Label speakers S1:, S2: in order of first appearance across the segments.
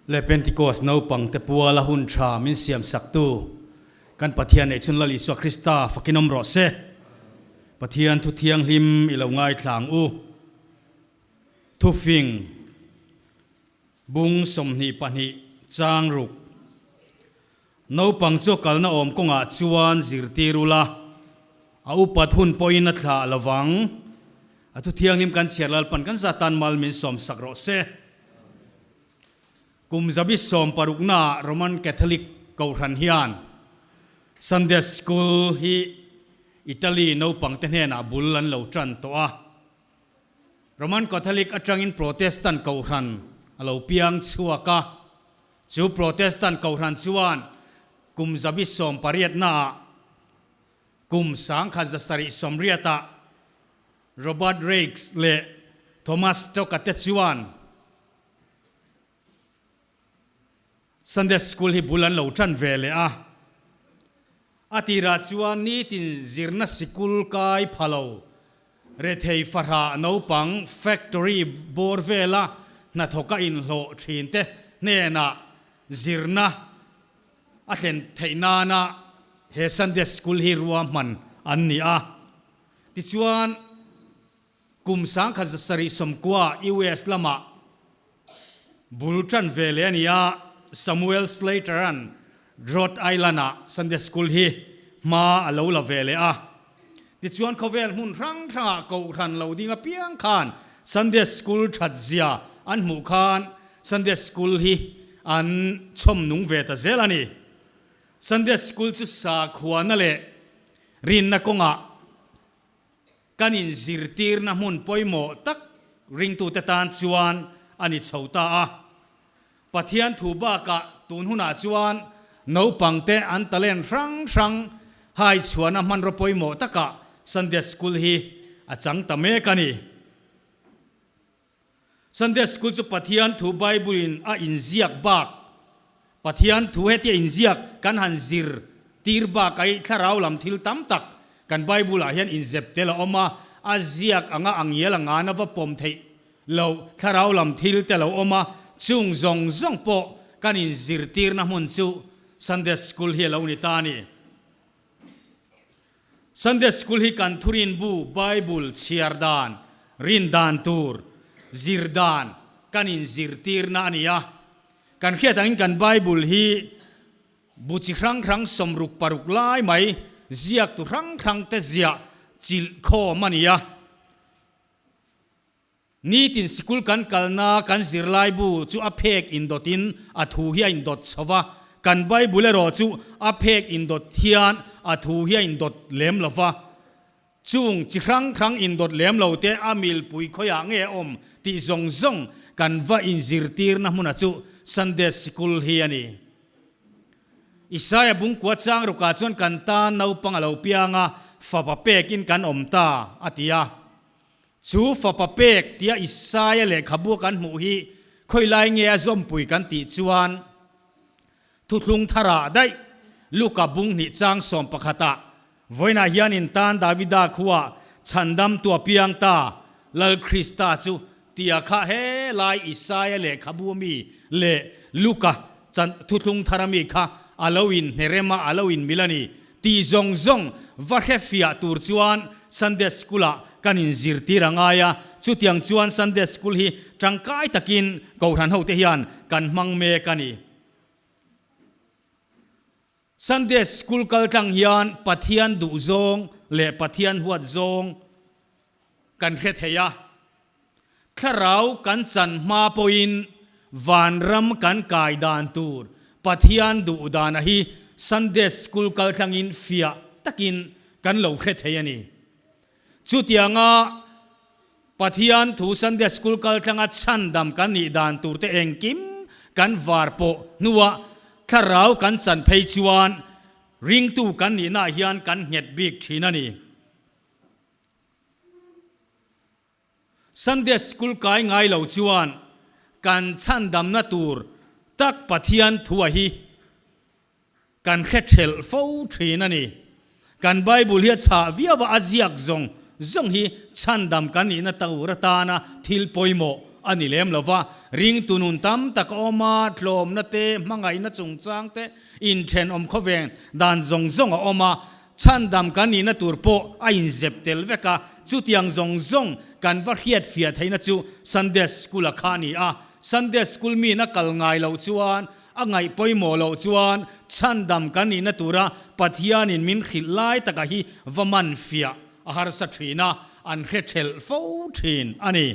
S1: Le Pentecost naupang te puala hun tha min siam saktu kan Pathian neih chhun Lal Isua Krista fakin awm rawh se. Pathian thu thianghlim i lo ngaithla ang u. Thufing bung 22 chang ruk. Naupang chu a kalna awm kawngah chuan zirtir ula, a upat hun pawhin a thlah lovang. A thu thianghlim kan chhiar Lalpan kan zatan mal min sawmsak rawh se. Kum zabi sawmparuknaah Roman Catholic Kohhran hian Sunday School hi Italy naupangte hnenah bul an lo tan tawh a. Roman Catholic atangin Protestant Kohhran a lo piang chhuak a. Chu Protestant Kohhran chuan kum zabi sawmpariatnaah kum 1780-ah Robert Raikes leh Thomas Stock-a te chuan Sunday School hi bul an lo tan ve leh a. A tirah chuan nitin zirna sikul kai pha lo, rethei fahrah naupang factory bawr vela hnathawka inhlawh thinte hnenah zirna a thlen theih nana he Sunday School hi ruahman an ni a. Tichuan, Kum 1790 US lamah bul tan ve leh a ni a, Samuel Slater-a'n Rhode Island-ah Sunday School hi hma a lo la ve leh a. Tichuan khawvel hmun hrang hrangah kohhran lo ding apiang khan Sunday School that zia an hmuh khan Sunday School hi an chhawm nung ve ta zel a ni. Sunday School chu sakhuana leh rinna kawngah Kan inzirtirna hmun pawimawh tak ringtute tan chuan a ni chho ta a. Pathian thu bakah tun hunah chuan naupangte an talent hrang hrang hai chhuahna hmanraw pawimawh takah Sunday School hi a chang ta mek a ni. Sunday School chu Pathian thu Bible in a inziak bak, Pathian thu hetia inziak kan han zir tir bak ai thlarau lam thil tam tak kan Bible ah hian inzep tel a awm a, a ziak anga a ngial a ngana va pawm theih loh thlarau lam thil te lo awm a, chung zawng zawng pawh kan inzirtirna hmun chu Sunday School hi a lo ni ta a ni. Sunday School hi kan thurin bu Bible chhiar dan, rin dan tur, zir dan kan inzirtirna a ni a. Kan hriat angin kan Bible hi bu chi hrang hrang 66 lai mai ziaktu hrang hrangte ziah chilh khawm a ni a. Nitin sikul kan kalna kan zirlaibu chu a phek indawtin a thu hi a indawt chho va, kan Bible erawh chu a phek indawt hian a thu hi a indawt lem lo va. Chung chi hrang hrang indawt lem lo te a milpui khawiah nge a awm tih zawng zawng kan va inzirtirna hmuna chu Sunday Sikul hi a ni. Isaia bungkua chang rukah chuan kan tan naupang a lo piang a, fapa pekin kan awm ta, a ti a. Chu fapa pek tia Isaia lehkhabu kan hmuh hi khawilai nge a zawmpui kan tih chuan Thuthlung tharah daih Luka bung hnih chang sawmpakhatah vawiinah hian in tan Davida khuaa chhandamtu a piang ta Lal Krista chu tia kha he lai Isaia lehkhabu ami leh Luka Thuthlung thar ami kha a lo inhnerem a, a lo inmil a ni Tih zawng zawng va hre fiah tur chuan Sunday School-ah kan inzirtir a ngai a, chutiang chuan Sunday School hi tangkai takin Kohhran hote hian kan hmang mek a ni. Sunday School kal tlang hian Pathian duh zawng leh Pathian huat zawng kan hre thei a, thlarau kan chan hma pawhin vanram kan kai dan tur Pathian duh dana hi Sunday School kal tlangin fiah takin kan lo hre thei a ni. Chutianga Pathian thu Sunday School kal tlanga chhandam kan nih dan turte engkim kan var pawh hnuah thlarau kan chan phei chuan ringtu kan nihnaah hian kan nghet bik thin a ni. Sunday School kai ngai lo chuan kan chhandamna tur tak Pathian thua hi kan hre thelh fo thin a ni. Kan Bible hi a chhah viau a, a ziak zawng zawng hi chhandam kan nihna tur atana thil pawimawh a ni lem lo va. Ringtu nun tam tak a awm a, tlawmna te, hmangaihna chungchang te, inthenawm khawveng dan zawng zawng a awm a, chhandam kan nihna tur pawh a inzep tel vek a, chutiang zawng zawng kan va hriat fiah theihna chu Sunday School-a kha a ni a. Sunday School miin a kal ngai loh chuan, a ngaih pawimawh loh chuan chhandam kan nihna tura Pathianin min hrilh lai taka hi va man fiah a harsa thin a, an hre thelh fo thin a ni.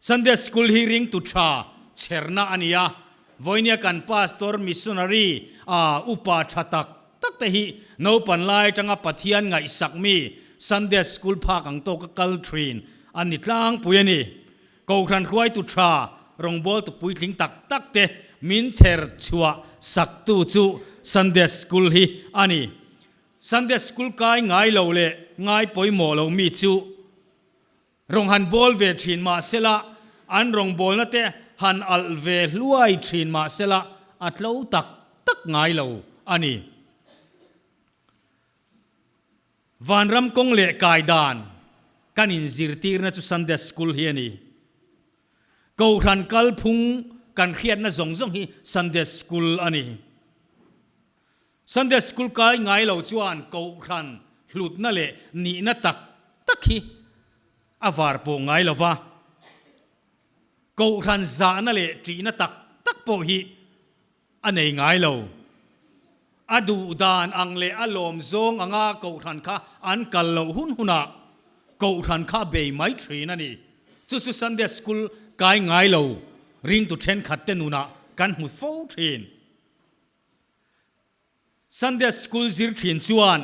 S1: Sunday School hi ringtu tha chherna a ni a, vawinia kan Pastor Missionary a upa tha tak tak te hi naupan lai atanga Pathian ngaihsak mi Sunday School phak ang tawka kal thin an ni tlangpui a ni. Kohhran hruaitu tha rawngbawltu puitling tak tak te min chher chhuah saktu chu Sunday School hi a ni. Sunday School kai ngai lo leh ngai pawimawh lo mi chu Rawng han bawl ve thin mah sela, an rawngbawlna te han alh ve hluai thin mah sela, a tlo tak tak ngai lo a ni. Vanram kawng leh kai dan kan inzirtirna chu Sunday School hi a ni. Kohhran kalphung kan hriatna zawng zawng hi Sunday School a ni. Sunday School kai ngai lo chuan Kohhran hlutna leh nihna tak tak hi a var pawh ngai lo va, Kohhran zahna leh ṭihna tak tak pawh hi a nei ngai lo. A duh dan ang leh a lawm zawng anga Kohhran kha an kal loh hun hunah Kohhran kha a bei mai ṭhin a ni. Chu chu Sunday School kai ngai lo ringtu ṭhenkhatte nunah kan hmu fo ṭhin. Sunday School zir thin chuan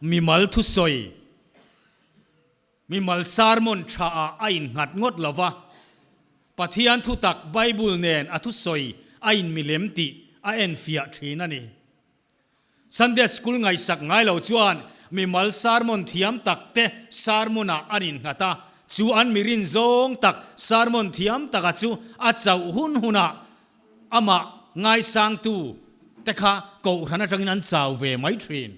S1: mimal thusawi, mimal sermon tha ah a innghat ngawt lo va, Pathian thutak Bible nen a thusawi a inmilem tih a enfiah thin a ni. Sunday School ngaihsak ngai lo chuan mimal sermon thiam tak te sermon ah an innghat a, chu an mirin zawng tak sermon thiam taka chu a chauh hun hunah Amah ngaisangtu te kha kohhran atangin an chau ve mai thin.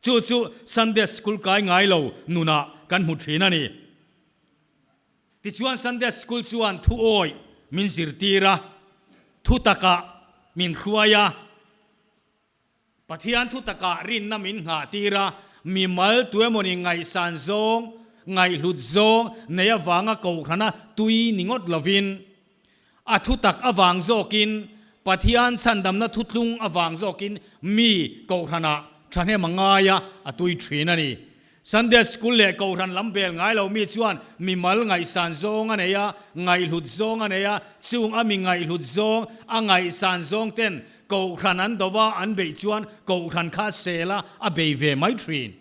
S1: Chu chu Sunday School kai ngai lo nunah kan hmu thin a ni. Tichuan Sunday School chuan thu awih min zirtir a, thu takah min hruai a, Pathian thu takah rinna min nghah tir a, mimal tuemawni ngaihsan zawng, ngaihhlut zawng nei avanga kohhrana tui ni ngawt lovin, a thu tak avang zawkin, Pathian chhandamna thuthlung avang zawkin mi kohhranah thahnem a ngai a, a tui thin a ni. Sunday School leh Kohhran lam bel ngai lo mi chuan mimal ngaihsan zawng a nei a, ngaihhlut zawng a nei a, chung a mi ngaihhlut zawng, a ngaihsan zawng ten Kohhran an do a, an beih chuan Kohhran kha sel a, a bei ve mai thin.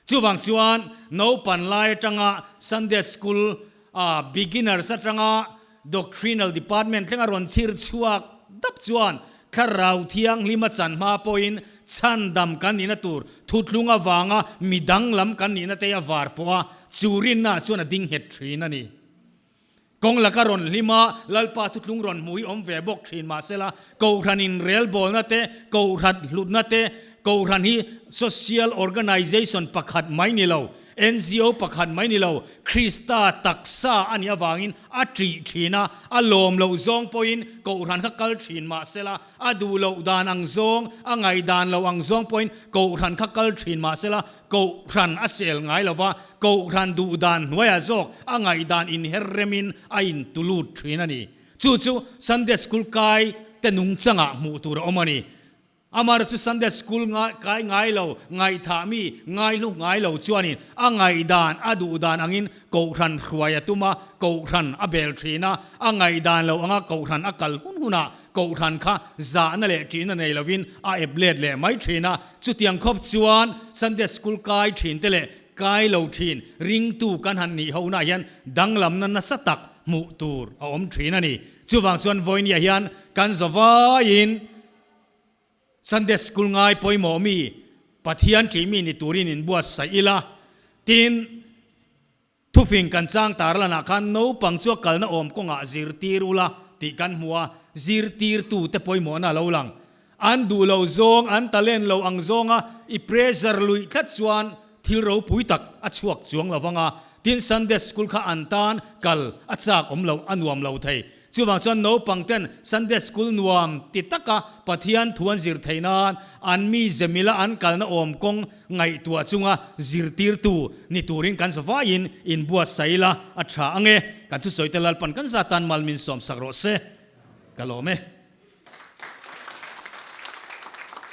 S1: Chuvang chuan naupan lai atanga Sunday School a beginners atanga Doctrinal Department thlenga rawn chhir chhuak dap chuan Thlarau Thianghlima chan hma pawhin chhandam kan nihna tur thuthlung avanga mi danglam kan nihna te a var pawh a, chu rinna chuan a ding nghet thin a ni. Kawng laka rawn hlim a, Lalpa thuthlung rawn hmu hi awm ve bawk thin mahsela, Kohhran inrelbawlna te, Kohhran hlutna te, Kohhran hi social organization pakhat mai ni lo, NGO pakhat mai ni lo, Krista taksa a nih avangin a ṭih ṭhin a, a lawm loh zawng pawhin Kohhran kha kal ṭhin mah sela, a duh loh dan ang zawng, a ngaihdan loh ang zawng pawhin Kohhran kha kal ṭhin mah sela, Kohhran a sel ngai lo va, Kohhran duh dan hnuaiah zawk a ngaihdan inher remin a intulut ṭhin a ni. Chu chu Sunday School kai te nungchangah hmuh tur a awm a ni. Amar chu Sunday School kai ngai lo, ngaihthah mi, ngaihlu ngai lo chuanin a ngaihdan, a duhdan angin Kohhran hruai a tum a, Kohhran a bel thin a, a ngaihdan lo anga Kohhran a kal hun hunah Kohhran kha zahna leh ṭihna nei lovin a ep let leh mai thin a. Chutiang khawp chuan Sunday School kai thin te leh kai lo thin ringtu kan han nih honaah hian danglamna nasa tak hmuh tur a awm thin a ni. Chuvang chuan vawinia hian kan zawvaiin Sunday School ngai pawimawh mi, Pathian ṭih mi ni turin inbuatsaih ila. Tin, thufing kan chang tar lanah khan naupang chu a kalna awm kawngah zirtir ula tih kan hmu a, zirtirtute pawimawhna a lo lang. An duh lo zawng, an talent lo ang zawnga i pressure luih tlat chuan thil ropui tak a chhuak chuang lo vang a. Tin, Sunday School kha an tan kal a chak awm lo, a nuam lo thei. Chuvang chuan naupang ten Sunday School nuam ti taka Pathian thu an zir theih nan an mi ze mila an kalna awm kawng ngaihtuah chunga zirtirtu ni turin kan zavaiin inbuatsaih ila a tha ang e. Kan thusawi te Lalpan kan zatan mal min sawmsak rawh se. Ka lawm e.